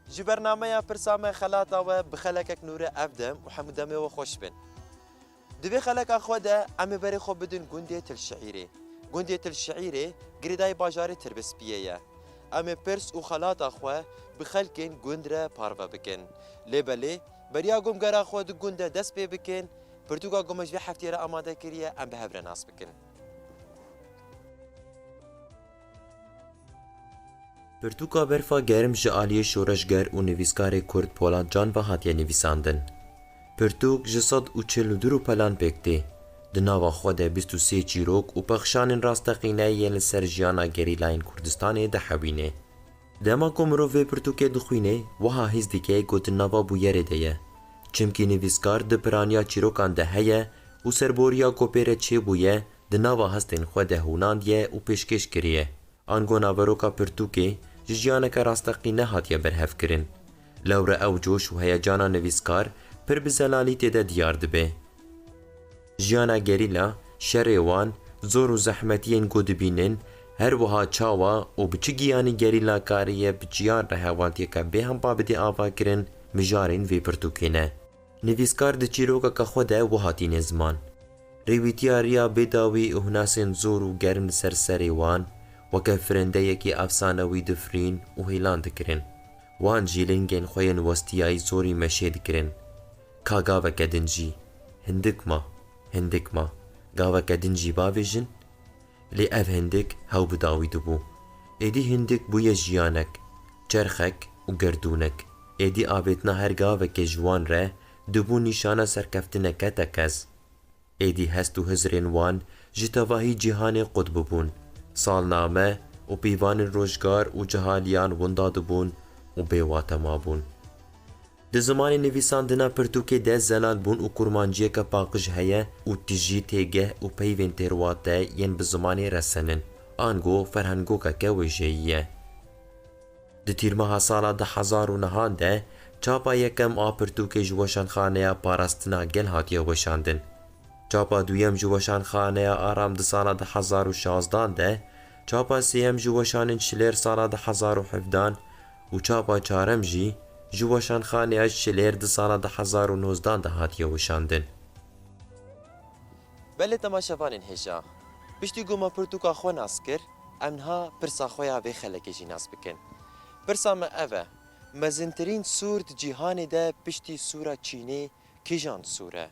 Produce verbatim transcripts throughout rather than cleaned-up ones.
Ji bernameya Pirsa Me Xelata we bi xelekek nûre ev dem û hemû demê we xweş bin. Di vê xeleka xwe de em ê berê xwe bidin gundê Til Şiîrê. Gundê Til Şiîrê girêdayî bajarê Tirbispiyê ye. Em ê pirs û xelata xwe bi xelkên gund re parve bikin. Lê belê, beriya ku em gera xwe di gund de dest pê bikin, pirtûka ku me ji vê heftiyê re amade kiriye, em bi hev re nas bikin. Pirtûka Berfa Germ ji aliyê şoreşger û nivîskarê kurd Polat Can ve hatiye nivîsandin. Pirtûk ji sed û çil û du rûpelan pêk tê. Di nava xwe de bîst û sê çîrok û pexşanên rasteqîne yên li ser jiyana gerîlayên Kurdistanê dihewîne. Dema ku mirov vê pirtûkê dixwîne, wiha hîs dike ku di nava bûyerê de ye. Çimkî nivîskar di piraniya çîrokan de heye û serboriya ku pê re çêbûye, di nava hestên xwe de hûnandiye û pêşkêş kiriye. Ango naveroka pirtûkê ji jiyaneke rasteqîne hatiye berhevkirin. Lewre ew coş û heyecana nivîskar pir bi zelalî tê de diyar dibe. Jiyana gerîla, şerê wan, zor û zehmetiyên ku dibînin, her wiha çawa û bi çi giyanî gerîla kariye bi çiyan re hevaltiyeke bêhempa bidê avakirin, mijarên vê pirtûkê ne. Nivîskar di çîrokeke xwe de wiha tîne ziman. Rêwîtiya riya bêdawî û hinasên zor û germ li ser serê wan, weke firindeyekî efsanewî difirîn û hêlan dikirin. Wan jî lingên xwe yên westiyayî zorî meşê dikirin. Ka gaveke din jî, hindik ma, hindik ma, gaveke din jî bavêjin? Lê ev hindik hew bi dawî dibû. Êdî hindik bûye jiyanek, çerxek û gerdûnek. Êdî avêtina her gavekê ji wan re dibû nîşana serkeftineke tekez. Êdî hest û hizrên wan ji tevahî cîhanê qut bibûn. Salname û pîvanên rojgar û cihaliyan winda dibûn û bêwate mabûn. Di zimanê nivîsandina pirtûkê de zelalbûn û kurmanciyeke paqij heye û tijî têgeh û peyvên têrwate yên bi zimanê resenin, ango ferhengokeke wêjeyî ye. Di tîrmeha sala du hezar û nehan de çapa yekem a pirtûkê ji Weşanxaneya Parastina Gel hatiye weşandin. Çapa duyem ji Weşanxaneya Aram di sala du hezar û şazdan de, çapa sêyem ji Weşanên Şilêr sala du hezar û hevdan û çapa çarem jî ji Weşanxaneya Şilêr di sala du hezar û nozdan de hatiye weşandin. Belê temaşevanên hêja, piştî ku me pirtûka xwe nas kir, em niha pirsa xwe ya vê xelekê jî nas bikin. Pirsa me ev e, mezintirîn sûr di cîhanê de piştî sûra çînê kîjan sûr e?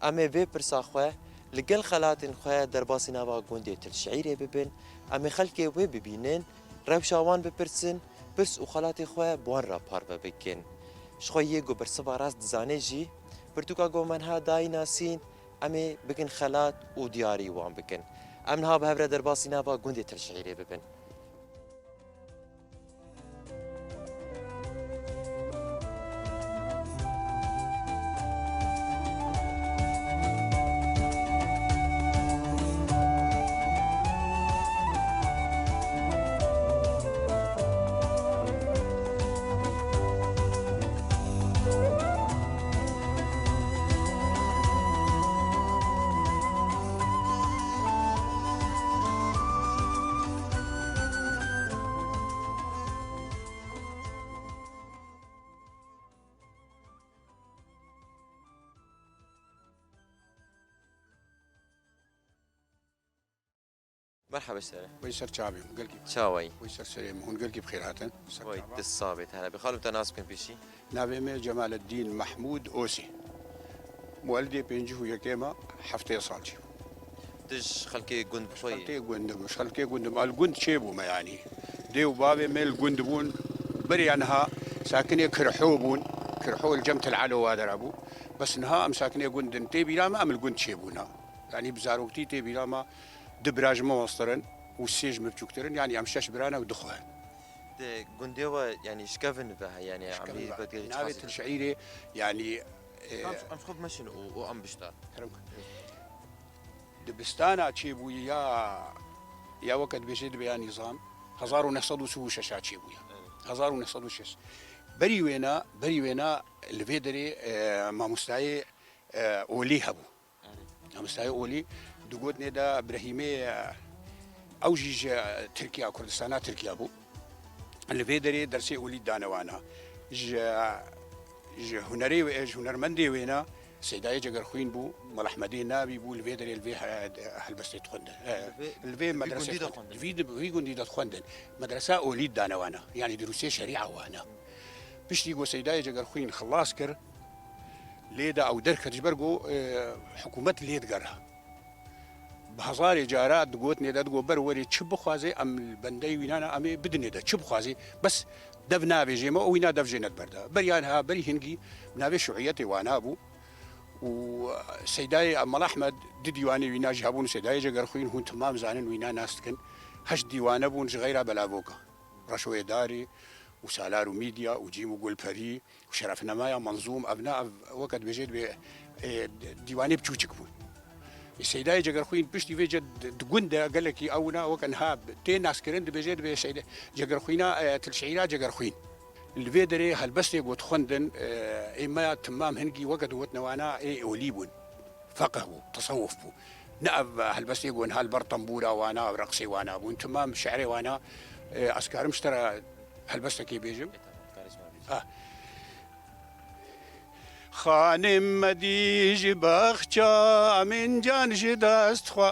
Em ê vê pirsa xwe li gel xelatên xwe derbasî nava gundê Til Şiîrê bibin, em ê xelkê wê bibînin, rewşa wan bipirsin, pirs û xelatê xwe bi wan re parve bikin. Ji xwe yê ku bersiva rast dizane jî, pirtûka ku me niha dayî nasîn, em ê bikin xelat û diyarî wan bikin. Em niha bi hev re derbasî nava gundê Til Şiîrê bibin. Merhaba sere. Wey ser çavê min, gelkî. Çawayî? Wey ser serê min, hûn gelkî bi xêr hatin. Ser Wey çava. Dest sabê te hebe. Xalim te nas bikin pêşî. Navê me Cemaleddîn Mehmûd Osî. Muwelidê pêncî û yekê me, heftê sal çî. Tu ji xelkê gund bi xwe yî? Xelkê gund im, ji xelkê gund im. El gund çê bû me yanî. Dê û bavê me li gund bûn. Beriya niha sakinê Kirho bûn. Kirho li cem Til Elo wa dera bû. Bes niha em sakinê gund in. Tê bîra me em li gund çê bûne. Yanî bi zaroktî tê bîra me du bira ji me meztir in û sê ji me biçûktir in. Yanî em şeş bira ne û du xwe. Di gundê we, yanî ji kevin ve heye, yanî Ji kevin ve. Navê Til Şiîrê, yanî, e, Em, em ji xwe bimeşin û, û em bişta. Kerem kir. Dibistana çêbûyî ya, ya weke dibêje dibe ya nîzam, hezar û neh sed û sî û şeş a çêbûye. Evet. Hezar û neh sed û şeş. Berî wêna, berî wêna li vê derê, e, mamostayê, e, olî hebû. Erê. Mamostayê olî digotinê de Brehîmê, e, ew jî ji Tirkiya, Kurdistana Tirkiya bû. Li vê derê dersê olî dane wana. Ji, ji hunerê wê, ji hunermendê wêna Seydayê Cegerxwîn bû, Mel Ehmedê navî bû, li vê derê li vê he-, helbestê dixwendin. E, Li vê, li vê li vî medresê gundî de dixwendin. Li vî, vî gundî de dixwendin. Medresa Olî dane wana, yanî dirûsê şerîa wana. Piştî ku Seydayê Cegerxwîn xilas kir, lê de ew derket ji ber ku, e, hikûmet lê digera. Bi hezarê cara digot nê de, digot ber werê çi bixwazê, em li bendeyê wî nane, em ê bidinê de, çi bixwazê, bes dev navêjê me, o wîna dev jê nediber de. Beriya niha, berî hingî navê şuiyetê wana bû û Seydayê Mel Ehmed, di dîwanê wîna jî hebûn, Seydayê Cegerxwîn, hûn timam zanin wîna nas dikin. Heşt dîwane bûn ji xeyra Belavoka. Reşoyê Darê û Salar û Mîdya û Cîm û Gulperî û Şerefnemaya Menzûm, evna ev weke dibêje dibê, e, dîwanê biçûçik bûn. Ê Seydayê Cegerxwîn piştî vê ce di, di gund de gelekî ew wina weke niha tê naskirin, dibêje dibê Seyde-, Cegerxwîna, e, Til Şeîra Cegerxwîn. Li vê derê helbestê got xwendin, e, ê me ya timam hingî weke diwotine wana ê olî bûn. Feqih bû, tesewuf bû. Ne ev helbestê ku niha li ber tembûra wana, ev reqsê wana bûn. Timam şi'rê wana, e, ez karim ji te re helbestekê bêjim. Ha. Xanim me dî ji baxça min can ji dest xwe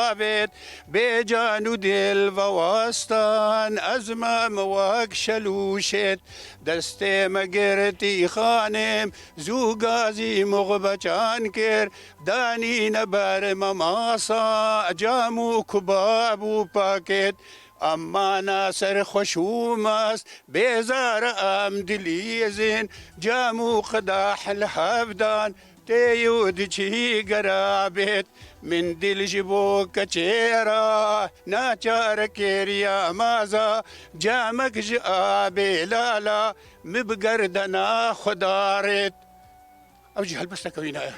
avêt, bê can û dil vewastan ez mam wek şel û şêt. Destê me girtî xanim zû gazî muxbeçan kir, danîne ber me masa cam û kubab û pakêt. Em mana ser xweş û mast, bêzar em dilîzin, cam û qidah li hev dan, tê û diçî gera bêt. Min dil ji bo keçê ra, naçare kiriya maza, camek ji abê lala, min bi gerdena xwe da rêt. Ev jî helbesteke wî ne ye.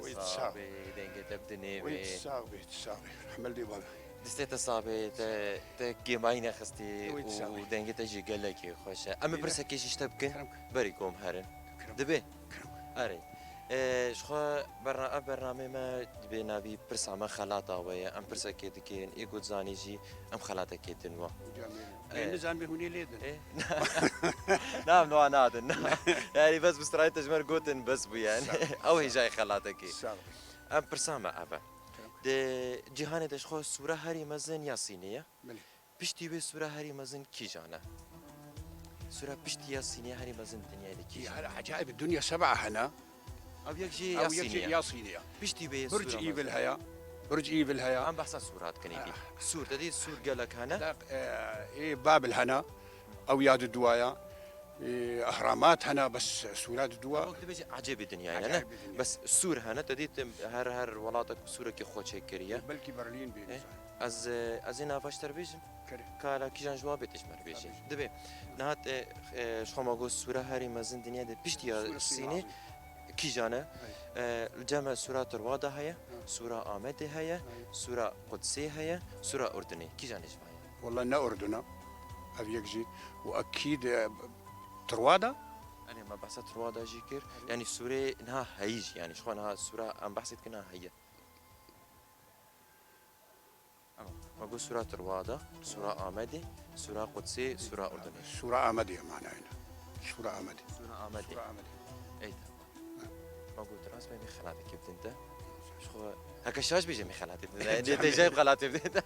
Wî sax be, dengê te bi dinê be. Wî sax be, sax be. Rehmel dê bala. Distê te sax be, te, te kêmayî nexistî û dengê te jî gelekî xweş e. Em ê pirsekê jî ji te bikin, berî ku em herin. Dibe? Erê. E, ji xwe berna-, ev bernameyê me dibê navî pirsa me xelata we ye. Em pirsekê dikin, ê ku dizanî jî em xelatekê din we. Hocam, e, nizanibê hûn ê lê din. E, na, em niha nadin, na. Yani bes bi strayê te ji me re gotin bes bû yani. Sağ ol, sağ ol. Ew hêjayê xelatekê. Sağ ol. Em pirsa me ev e. Tamam. Di cîhanê de ji xwe sûra herî mezin ya Sînê ye. Belê. Piştî wê sûra herî mezin kîjan e? Sûra piştî ya Sînê herî mezin dinyayê de kîjan e? Her ecaib dunya seba hene. Ew yek jî ya Sînê ye. Ew yek jî ya Sînê ye. Piştî wê Burc sûra Evil mezin heye. Burc Evil heye. Em behsa sûra dikin êdî. Ah. Sûr, te dî sûr gelek hene. Da, e, ê Babil hene. Ew ya di duwa ya. E, ehramat hene, bes sûra di duwa. Wek dibêje ecêbî dinyayê ne? Ecêbî dinyayê. Bes sûr hene, te dît her, her welatek sûrekî xwe çêkiriye. Belkî Berlîn bê, e, nizam. Ez, ez ê nava ji te re bêjim. Kerê. Ka la kîjan ji wan bê te ji me re bêjî. Tabii. Dibê. Niha te, e, ji xwe ma got sûra herî mezin dinyayê de piştî ya Sînê kîjan e? Belê. E, li cem me sûra Tirwada heye, ha, sûra Amedê heye, ha, sûra Qudsê heye, sûra Urdunê. Kîjan e ji van ya? Wela ne Urdun e. Ev yek jî. Û ekîd, e, Tirwada? Erê, me behsa Tirwada jî kir. Erê. Yanî sûrê niha heyî jî. Yanî ji xwe niha sûra em behsê dikin niha heye. Ama, me got sûra Tirwada, sûra Amedê, sûra Qudsê, sûra Urdunê. Sûra Amedê manayê ne. Sûra Amedê. Sûra Amedê. Sûra Amedê. Ey, tamam. Ha. Me got rast me vê xelatekê bidin te. Ji xwe heke şaş bêje me xelatê bidin te. Ey, te jayb xelatê bidin te.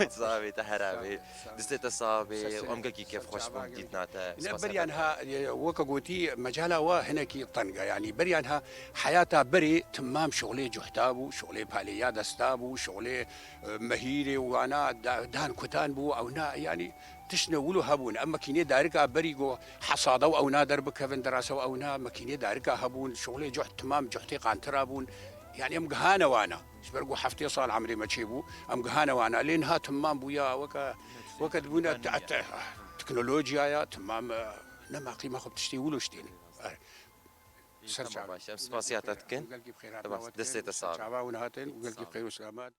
Sax be, te hera be. Sax be, sax be. Distê te sax be. Sesine. Em gelkî kêfxweş bûn dîtina te. Ne, beriya niha, e, weke gotî, mecala wa hinekî teng e. Yanî beriya niha heyata berê timam şixulê cuhta bû, şixulê palê ya desta bû, şixulê, e, mehîrê û wana da-, dan kutan bû, ew na, yanî tiştine wilo hebûn. Em mekînê darika berî ku hesada û ew na derbikevin, dirasa û ew na, mekînê darika hebûn, şixulê cuht timam cuhtê qantira bûn. Yanî em gihane wana. Ji ber ku heftê sal emrê me çêbû, em gihane wana. Lê niha timam bûya weke, weke dibûne te-, te-, teknolojiyaya timam, e, nema qîma xwe bi tiştê wilo ştêne. Ser çava. Tamam, baş. Em spasiya te dikin. Gelkî bi xêr hatin. Tamam, destê te sağ ol. Çava hûn hatin û gelkî bi xêr û selamet.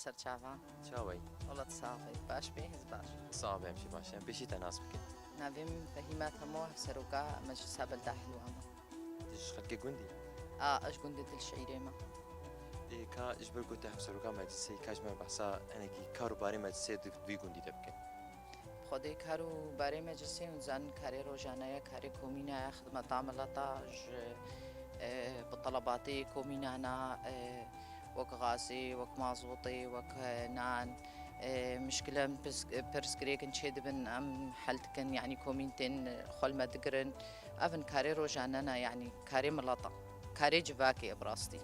Serçava. Çawa yî? Wela tu sax bî. Baş bî, ez baş. Sax be, em jî baş in. Em pêşî te nas bikin. Navê min Fehîme Temo, hevseroka Meclisa Belda Hilwan. Tu ji xelkê gundî? A, ez ji gundê Dilşeîrê me. Ê, ka ji ber ku te hevseroka meclisê, ka ji me behsa hinekî kar û barê meclisê di vî gundî de bikin. Xwedê kar û barê meclisê hûn zanin karê rojane ye, karê komîna ye, xidmeta mileta ji, e, bi telebatê komîna ne, e, wek gazê, wek mazotê, wek, e, nan, e, mişkile pirs-, pirsgirêkin çêdibin, em hel dikin, yanî komîn tên xwe li me digirin. Ev in karê rojane ne, yanî karê mileta, karê civakê ye bi rastî.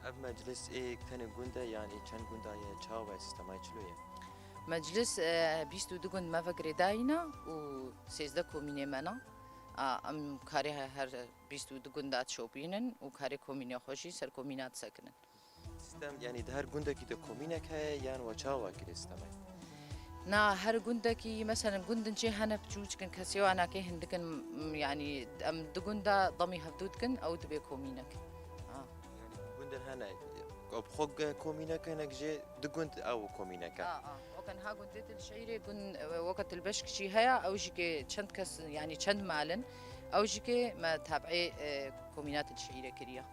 Ev meclis ê tenê gund e, yanî çend gunda ye, çawa ye, sîstema ye, çilo ye? Meclis, e, bîst û du gund me ve girêdayî ne û sêzdeh komînê me ne. A, em karê he-, her bîst û du gunda dişopînin û karê komînê xwe jî ser komîna disekinin. Sîstem, yanî di her gundekî de komînek heye yan we çawa kirê sîstemê? Na, her gundekî, meselen, gundin cê hene piçûçkin, kesê wana kê hindikin, m-, yanî em di gunda demî hevdû dikin, ew dibe komînek. Ha. Yanî gundin hene, ku bi xwe ge-, komînek hinek jê di gund ew komînek e. Ha, ha. Weke niha gundê Dilşeîrê gund, weke Tilbeşk jî heye, ew jî kê çend kes, yanî çend mal in, ew jî kê me tabiê, e, komîna Dilşeîrê kiriye.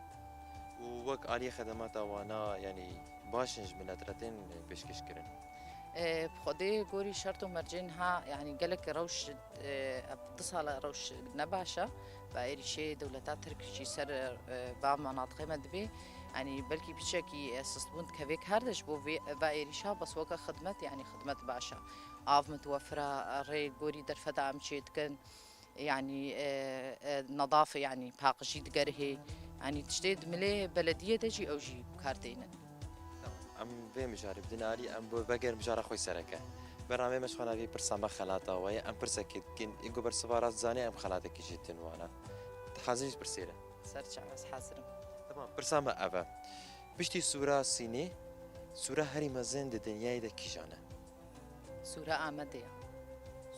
Û wek aliyê xedemata wana, yanî baş in ji milet re tên pêşkêş kirin? E, bi Xwedê gorî şert û mercên ha, yanî gelek rewş, e, ev du sala rewş ne baş e. Bi êrîşê dewleta Tirk jî ser, e, va menatiqê me dibê. Yanî belkî piçekî, e, sistbûn dikevê kar de ji bo vê, va êrîşa, bes weke xidmet, yanî xidmet baş e. Av mitwefir e, rê gorî derfeta em çêdikin. Yanî, e, e, nedafê, yanî paqijî digerihê. Yanî tiştê di milê belediyê de jî ew jî bi kar tênin. Em vê mijarê bidin alî, em bo veger mijara xwe sereke. Bernameyê me ji xwe navê pirsa me xelata we ye. Em pirsekê dikin, ê ku bersiva rast zanê, em xelatekî jê din wana. Tu hazir ji pirsê re? Ser çav, ez hazir im. Tamam, pirsa me ev e. Piştî sûra Sînê, sûra herî mezin di dinyayê de kîjan e? Sûra Amedê ye.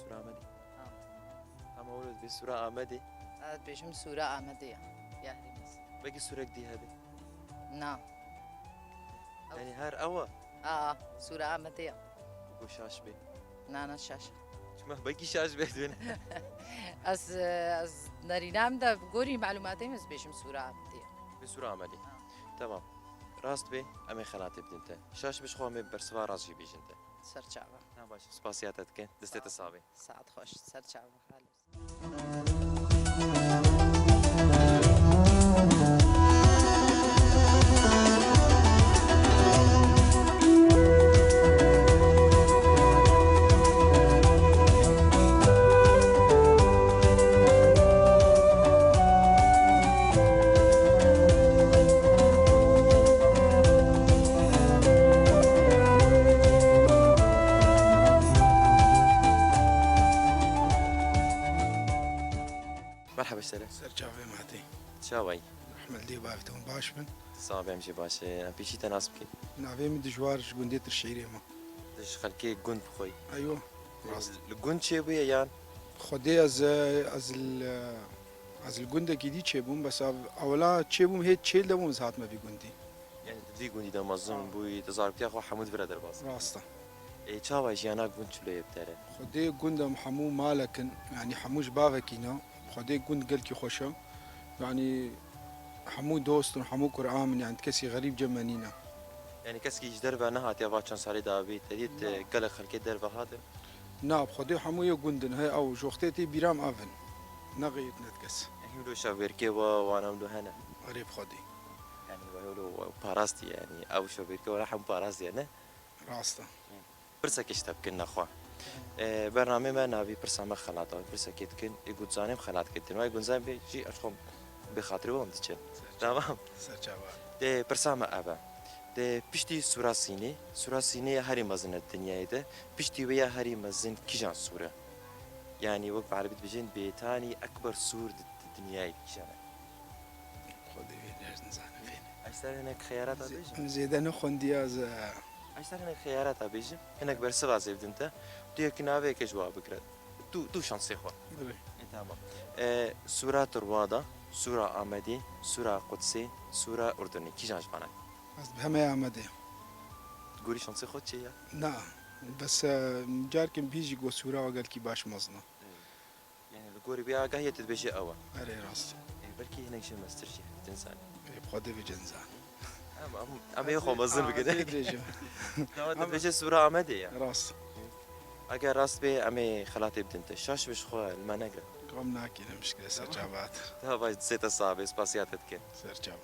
Sûra Amedê? Ha. Ama wilo dibê sûra Amedê? Ez dibêjim sûra Amedê ye. Ya herî mezin. Belkî sûrek dî hebe? Na. Ew Yanî her ew e? A, a, sûra Amedê ye. Ku şaş bê? Na, na şaş e. Çima belkî şaş bê dibên? Ez, ez nerîna min de bi gorî malûmatê min ez dibêjim sûra Amedê ye. Bi sûra Amedê. Ha. Tamam. Rast bê, em ê xelatê bidin te. Şaş bê, ji xwe em ê bersiva rast jî bêjin te. Ser çava. Na baş, spasiya te dikin. Destê te sax bê. Saet xweş. Ser çava. Halo. Merhaba ji te re. Ser çavê me hatî. Çawa yî? Rehmet li dê bavê te, hûn baş bin. Sax be, em jî baş e. Em pêşî te nas bikin. Navê min Dijwar, ji gundê Tirşehîrê me. Tu ji xelkê gund bi xwe yî? Eywa, rast. Li gund çêbûye yan? Xwedê ez, ez li, ez li gundekî dî çêbûm, bes ev, ewla çêbûm, hê çêl de bûm, ez hatime vî gundî. Yani tu vî gundî de mezin bûyî, tu zaroktiya xwe hemû di vir re derbas kir. Rast e. Ê, çawa jiyana gund çilo ye bi te re? Xwedê gund em hemû malek in, yani hemû ji bavekî ne. Xwedê gund gelkî xweş e. Yani hemû dost in, hemû Kur'an min, yani kesî xerîb cem me nîne. Yani keskî ji derve nehatiye va çend salê dawî, te dît, Ê, gelek xelkê derve hatin? Na, bi Xwedê hemû yê gund in, he, ew ji wextê tê bîra min ev in. Ne xeyr ne kes. Hîn wilo şevbêrkê we, wana wilo hene? Erê bi Xwedê. Yani we wilo parastî yani, ew şevbêrkê we hemû parastî ne? Rast e. Pirseke ji te bikin nexwe. Ee, bernamê me navî pirsa me xelat e. Pirsekê dikin, ê ku dizanim xelat dikin. Wayê ku nizanî jî ez xwe bê xatirê we em diçin. Tamam. Ser çava. Dê pirsa me ev e. Dê piştî sûra Sînê, sûra Sînê ya herî mezin e di dinyayê de. Piştî wê ya herî mezin kîjan sûr e? Yani wek bi erebî dibêjin bêtanî ekber sûr di, di dinyayê kîjan e? Xwedê wê ders nizanim vê. Ez ser hinek xeyarata bêjim. Em zêde nexwendiya ez, e, Ez ser hinek xeyarata bêjim. Hinek bersiva zê bidin te. Tu yek navê yekê ji wa bigire. Tu, tu şansê xwe. Belê. E, tamam. E, Sûra Tirwada, Sûra Amedê, Sûra Qudsê, Sûra Urdunê. Kîjan ji vana? Ez bi hemê Amedê. Gorî şansê xwe çi ye? Na, bes, e, carkên bihî jî got sûra gelkî baş mezin e. Yani li gorî vê agahiyê tu dibêjî ew e. Erê rast. Ê, belkî hinek jî mestir jî hevdin zanî. Ê, bi Xwedê vê cin zanî. Em, em, em ê xwe mezin bikin. Dema tu dibêjî sûra Amedê ye. Rast. Eger rast bê, em ê xelatê bidin te. Şaş bi ji xwe li me negre. Gam nakî, ne mişkile, ser çava te. Daha baş sê te sabe, spasiya te dikin. Ser çava.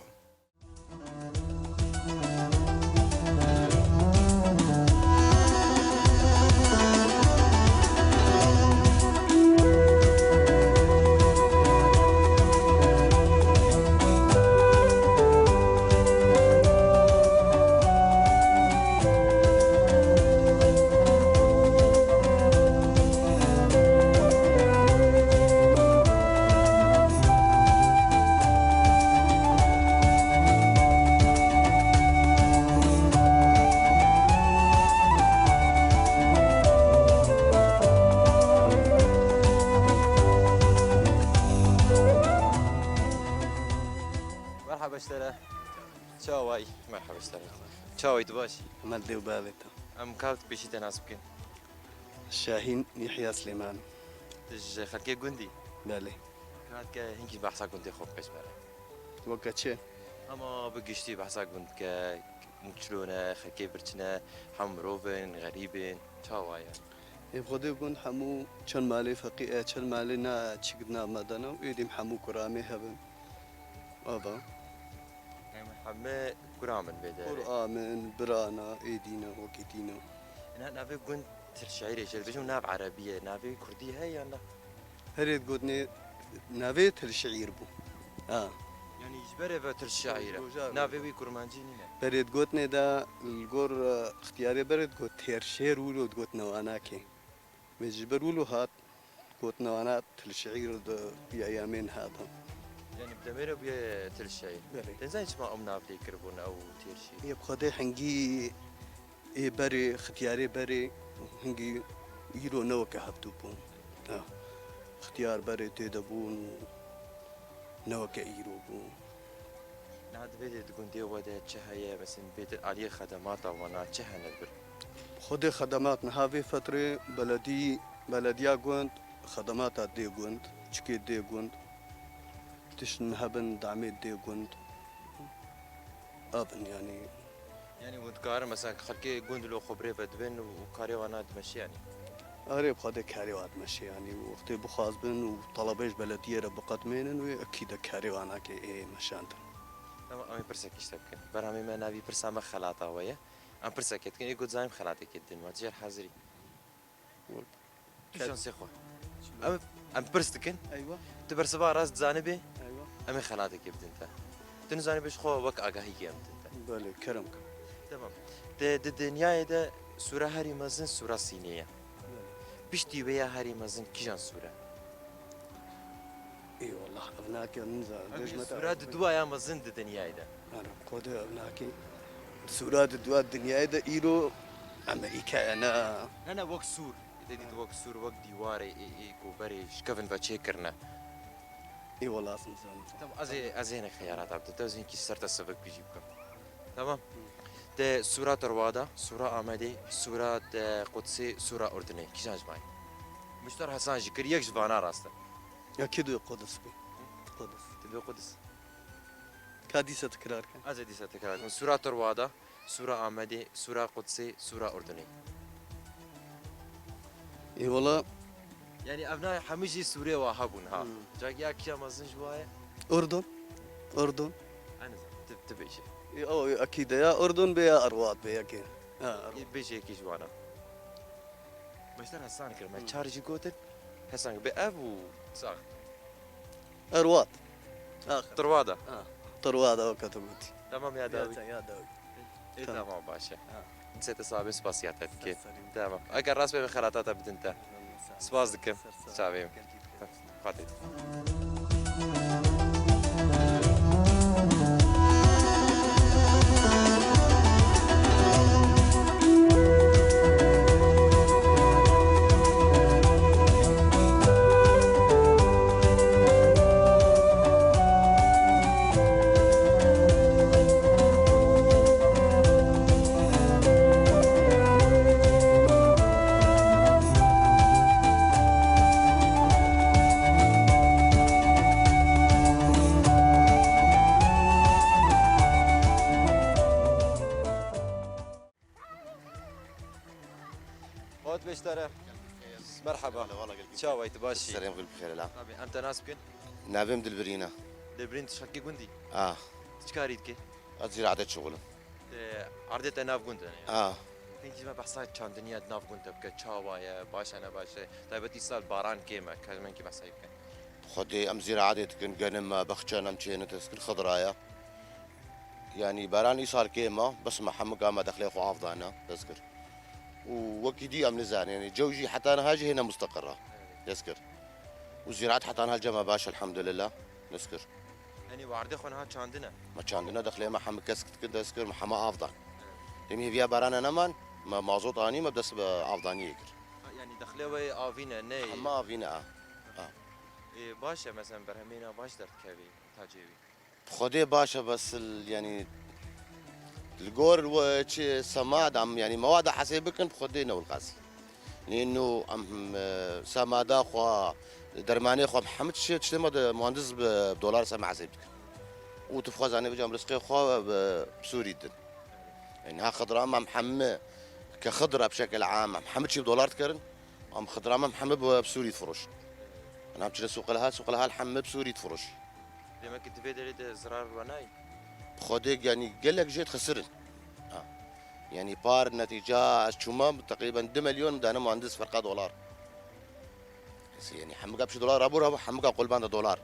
Merhaba ji te re. Çaway? Merhaba ji te re. Çaway, tu baş î? Me dê û bavê te. Em ka tu pêşî te nas bikin? Şahîn Yehya Silêman. Tu ji xelkê gundî? Belê. Ka dike hinkî behsa gundê xwe bike ji me re. Weke çi? Hema bi giştî behsa gund ke, çilo ne, xelkê birçi ne, hem mirov in, xerîb in, çawa ye? Ê, bi Xwedê gund hemû çend malê feqî e, çend malê ne çik di nav me de ne û êdî hemû kuramê hev in. Ava. Em heme kuram in vê derê. Kuram in, birana, êdî ne, wekî dî ne. Na, navê gund Til Şeîrê jê dibêjim, nav erebî ye. Navê kurdî heye yan na? Herê digotinê navê Til Şeîr bû. Ha. Yanî ji berê ve Til Şeîr e. Roja, roja. Navê wî kurmancî nîne. Berê digotinê de li gor, e, ixtiyarê berê digot Têrşêr, wilo digot Newanakê. Vê ji ber wilo hat, gotin wana Til Şeîr di piyayamên hada. Yanî bi demê re bûye Til Şeîr. Belê. Te zanî çima em nav lê kiribûn ew Têrşîr? Yê bi Xwedê hingî ê berê, xitiyarê berê, hingî îro ne weke hevdû bû. Ha. Xitiyar berê tê de bûn û ne weke îro bû. Niha di vê de di gundê we de çi heye? Mesela bêtir aliyê xedemata wana çi hene li vir? Xwedê xedemat niha vê fetrê beledî-, belediya gund, xedemata dê gund, çikê dê gund, tişt hebin damê dê gund. Ev in yanî. Yanî hûn dikarin, mesela, xelkê gund li xwe bi rê ve dibin û karê wana dimeşe, yanî? Erê, bi Xwedê karê wa dimeşe, yanî wextê bixwazbin û telebê ji belediyê re biqedmênin wê, ekî de karê wana ke ê meşandin. Tamam, em ê pirsekî ji te bikin. Berhemê me navî pirsa me xelata we ye. Em pirsekê dikin, ê ku dizanim xelatekê didin we. Tu jê re hazirî? Wek Tu şansê xwe. Em, em pirs dikin. Eywa. Tu bersiva rast dizanibê, Eywa. Em ê xelatekê bidin te. Tu nizanibê ji xwe wek agahîkê em bidin te. Belê, kerem ke. Tamam. Di, di dinyayê de sûra herî mezin sûra Sînê ye. Belê. Piştî wê ya herî mezin kîjan sûre? Ê wallah, ev nake min zan. Ev sûra di dua ya mezin di dinyayê de. Ana, Xwedê ev nake. Sûra di dua dinyayê de îro Amerîka ye, ne? Ne, ne, wek sûr. Tê dît wek sûr, wek dîwarê, ê, ê, ku berê ji kevin ve çêkirine. Ê, wela ez nizanim. Tamam, ez ê, ez ê hinek xeyarata bidim. Te ez hinkî ser te sivik bijî bikim. Tamam. Te sûra Tirwada, sûra Amedê, sûra, e, Qudsê, sûra Urdunê. Kîjan ji mayî? Miştar Hesan jî kir, yek ji vana rast e. Ya kê dibê Qudus bê? Qudus. Tu dibê Qudus. Ka dîsa tekrar ke. Ez ê dîsa tekrar kim. Sûra Tirwada, sûra Amedê, sûra Qudsê, sûra Urdunê. Ê wela. Yanî ev na hemî jî sûrê wa hebûn ha. Hmm. Cagî ya kîya mezin ji wa ye? Urdun. Urdun. Ez nizanim. Tu, tu bêjî. Ê, ew ê ekîd e ya Urdun bê ya Erwat bê yekê. Ha, Erwat. Ê, bêjî yekî ji wana. Beşder Hesan kir. Me Hmm. çar jî gotin. Hesan kir. Bê ev û sax. Erwat. Ah. Tirwada. Ah. Tirwada, weke tu gotî. Tamam ya dawî. Ya, ya dawî. Ê, tamam. Tamam, baş e. Ha. Sê te sabê, spasiya te dike. Ser serî. Tamam. Eger rast be, xelata te bidin te. Spas dikim. Ser serî. Çavê min. Gelkî bike. Xatê. Merhaba. Hello, wala gelkî. Çawa yî, tu baş î? Serê min bi xêr e la. Tabii, em te nas bikin. Navê min Dilbirîn e. Dilbirîn, tu ji xelkê gund î? Ah. Tu çi karî dikî? Ez zîraetê dişuxulim. Tu erdê te nav gund e? Ah. Hingî me behsa çandiniyê di nav gund de bike, çawa ye, baş e, ne baş e? Taybet îsal baran kêm e, ka ji me hingî behsa wî bike. Xwedê em zîraetê dikin, genim e, bexçe ne, em çêne, dest kir, xidra ye. Yanî baran îsal kêm e, bes me hemika me dexlê xwe av dane, dest kir. Û wekî dî em nizanin, yanî cew jî heta niha jî hêne musteqir e, dest kir. Û zîraet heta niha li cem me baş, elhamdulillah, dest kir. Yanî wardê xwe niha çandine? Me çandine, dexlê me hemî kesk dikin, dest kir, me hema av dan. Demî hêviya barana neman, me mazot anî, me bi dest bi avdaniyê kir. Ha, yanî dexlê we avîne, ne? Hema avîne, a. A. Ê, baş e, mesela berhemêna baş derdikevî, tacê wî. Xwedê baş e, bes l-, yanî li gor we çi semad em, yanî mewada hesê bikin, bi Xwedê ne wilqasî. Nê nû em, e, semada xwe, dermanê xwe, hemî tiştê, tiştê me de muhandis bi dolar ser me hesêb dikin. Û tu xwe zanê bicam rizqê xwe bi, bi Sûrî din. Yanî ha xidra me em hemî ke xidra bi şekil am, em hemî çî bi dolar dikerin, em xidra me em hemî bi, bi Sûrî difiroşin. Yanî em çine sûqe li hal, sûqe li hal hemî bi Sûrî difiroşin. Demek ki di vê derê de zirar we nayê? Xwedê, yanî gelek jê dixisirin. Ha. Yanî par netîca ez çûma teqrîben du milyon dane muhandis ferqa dolar. Yanî hemika piştî dolar rabû rabû hemika qulban de dolar.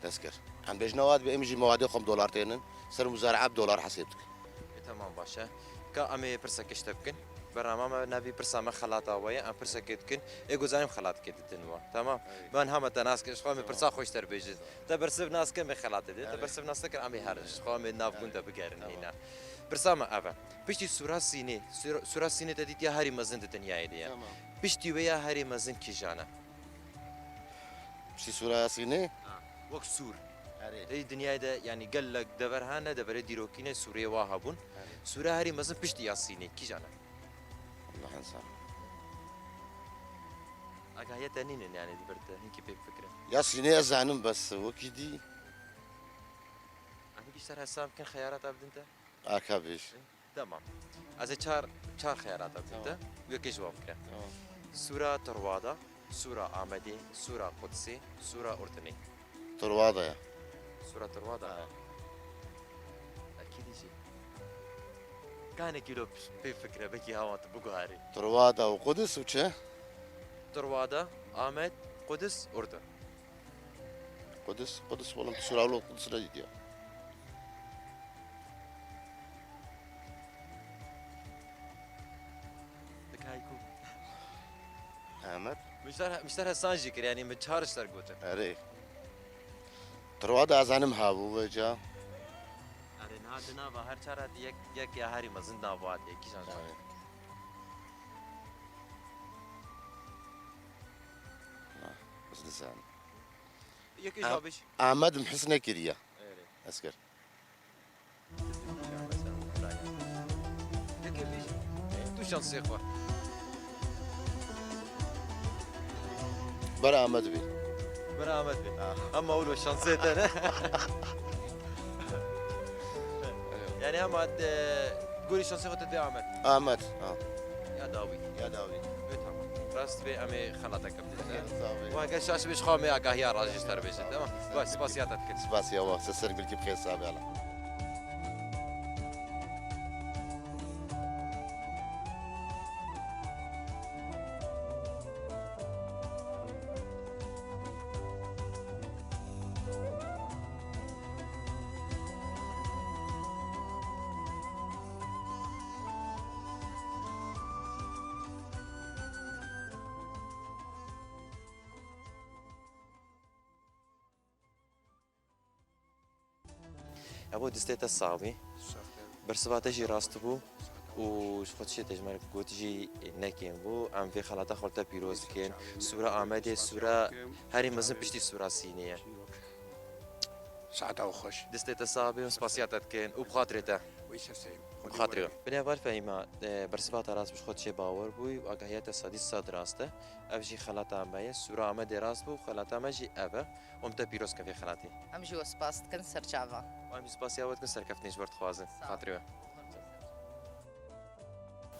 Dest kir. Em bêjin ewa dibe em jî mewadê xwe bi dolar tênin. Ser muzarae bi dolar hesêb dikin. E, tamam, baş e. Ka em ê pirseke ji te bikin. Bernama me navê pirsa me xelata we ye. Em pirsekê dikin. Ê ku zanim xelatke didin we. Tamam. Evet. Ben hema te nas kir. Ji xwe em ê pirsa xweştir bêjin. Te bersiv nas kir, em ê xelatê de. Te bersiv nas nekir, em ê herin. Ji xwe em ê nav gund de bigerin hîna. Pirsa me ev e. Piştî Sûra Sînê, Sûra, Sûra Sînê te dîtiya herî mezin di dinyayê de ye. Tamam. Piştî wê ya herî mezin kîjan e? Piştî Sûra Yasînê? Ha, wek sûr. Erê. Ê dinyayê de, yanî gelek dever hene, deverê dîrokî ne, sûrê wa hebûn. Erê. Sûra herî mezin piştî Yasînê, kîjan e? Allah insan. Agahiya te nînin, yanî di vir te, hinkî pê bifikire. Yasînê ez zanim bes, wekî dî. Em hinkî ji te re hesab bikin, xeyarata bidin te? Aka bêj. Tamam. Ez ê çar, çar xeyarata bidin te. Tamam. Yekê ji wan bikire. Tamam. Sûra Tirwada, Sûra Amedê, Sûra Qudsê, Sûra Urdunê. Tirwada ya. Sûra Tirwada? Ha. Ekîdî jî. Kanekî lo pê fikre, belkî hawan tu biguharî. Tirwada û Qudus û çi? Tirwada, Amed, Qudus, Urdun. Qudus, Qudus, wala min sûra wilo Qudus nedîtiya. Dikay ku. Ahmet. Mişter, mişter hesan jî kir, yanî min çar ji ser gotin. Erê. Tirwada ez zanim hebû vêca. Erê, niha di nava her çara di yek, yek ya herî mezin nava di yekî jan. Erê. Na, ez nizanim. Yekê ji wa bêj. Ahmed min his nekiriye. Erê. Ez kir. Yekê bêj. Tu şansê xwe. Ber Ahmed bî. Ber Ahmed bî. Ha. Ama wilo şansê te ne. Yanî ama, e, gorî şansê xwe te dê Ahmed. Ahmed, ha. Ya dawî. Ya dawî. Wê tamam. Rast bê em ê xelateke bidin. Sağ ol. Wa gel şaş bê ji xwe em ê agahiya rajî ji te re bêjin, tamam? Baş, spasiya te dikin. Spasiya wa, se ser gulkî bi xêr, sax be, ala. Ebo distê te sax bî. Sax be. Bersiva te jî rast bû û ji xwe tiştê te ji me re got jî ne kêm bû. Em vê xelata xwe li te pîroz dikin. Sûra Amedê, sûra herî mezin piştî sûra Sînê ye. Saeta we xweş. Distê te sax bê û spasiya te dikin û bi xatirê te. Wî ser serê. Bi xatirê we. Binêvar Fehîma, e, bersiva te rast bû, ji xwe tiştê bawer bû û agahiya te sedî sed rast e. Ev jî xelata me ye. Sûra Amedê rast bû, xelata me jî ev e. Em te pîroz kin vê xelatê. Em jî we spas dikin ser çava. Em jî spasiya we dikin, serkeftinê ji we re dixwazin. Sağ ol. Xatirê we.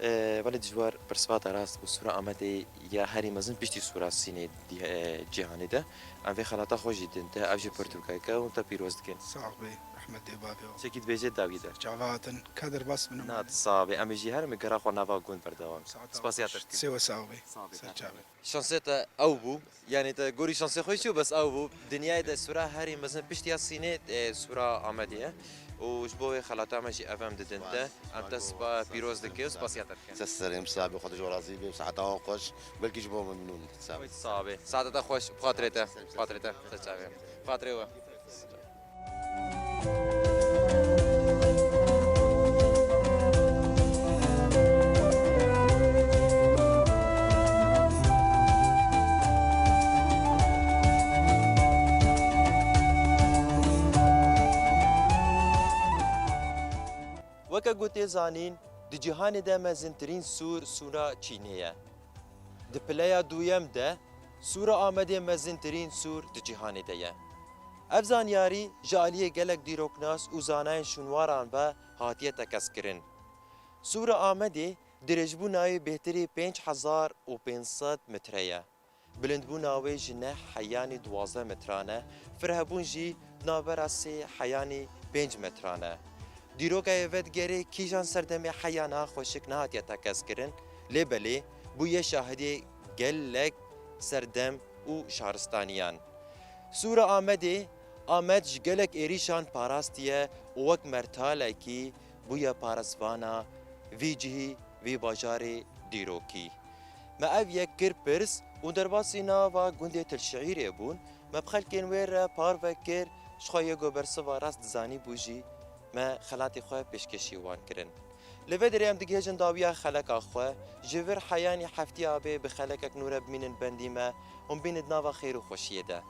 E, belê dijwar pirsvata rast û sûra Amedê ya herî mezin piştî sûra Sînê di, e, cîhanê de. Em vê xelata xwe jî din te, ev jî pirtûkeke û te pîroz dikin. Sağ ol bê, rehmet dê bavê. Çekî dibêje dawî de. Çava hatin, ka derbas binim. Na, sağ bê. Em ê jî herin gera xwe nava gund berdewam. Spasiya te. Sê we sağ bê. Sağ bê. Şansê te ew bû. Yanî te gorî şansê xwe çû, bes ew bû. Dinyayê de sûra herî mezin piştiya Sînê, e, sûra Amedê ye. Û ji bo wê xelata me jî ev em didin te. Em te spa pîroz dikin û spasiya te dikin. Ser serê min, sağ bê, Xwedê ji we razî bê, saeta wan xweş. Belkî ji bo memnûn. Sağ bê. Sağ bê. Saeta te xweş, bi xatirê te. Bi xatirê te. Ser çavê. Bi xatirê we. Weke ku tê zanîn, di cîhanê de mezintirîn sûr sûra Çînê ye. Di pileya duyem de sûra Amedê mezintirîn sûr di cîhanê de ye. Ev zanyarî ji aliyê gelek dîroknas û zanayên şûnwaran ve hatiye tekez kirin. Sûra Amedê dirêjbûna wê bêhtirî pênc hezar û pênc sed metre ye. Bilindbûna wê ji neh heyanî duwazdeh metran e, firhebûn jî navbera sê heyanî pênc metran e. Dîroka yê vedigerê kîjan serdemê heyana xweşik nehatiye tekez kirin, lê belê bûye şahidê gelek serdem û şaristaniyan. Sûra Amedê, Amed ji gelek êrîşan parastiye û wek mertalekî bûye parastvana vî cihî, vî bajarê dîrokî. Me ev yek kir pirs û derbasî nava gundê Til Şiîrê bûn. Me bi xelkên wê re parve kir, ji xwe yê ku bersiva rast dizanîbû jî me xelatê xwe pêşkêşî wan kirin. Li vê derê em digihêjin dawiya xeleka xwe, ji vir heyanî heftiya bê bi xelekek nû re bimînin bendî me, hûn bînin di nava xêr û xweşiyê de.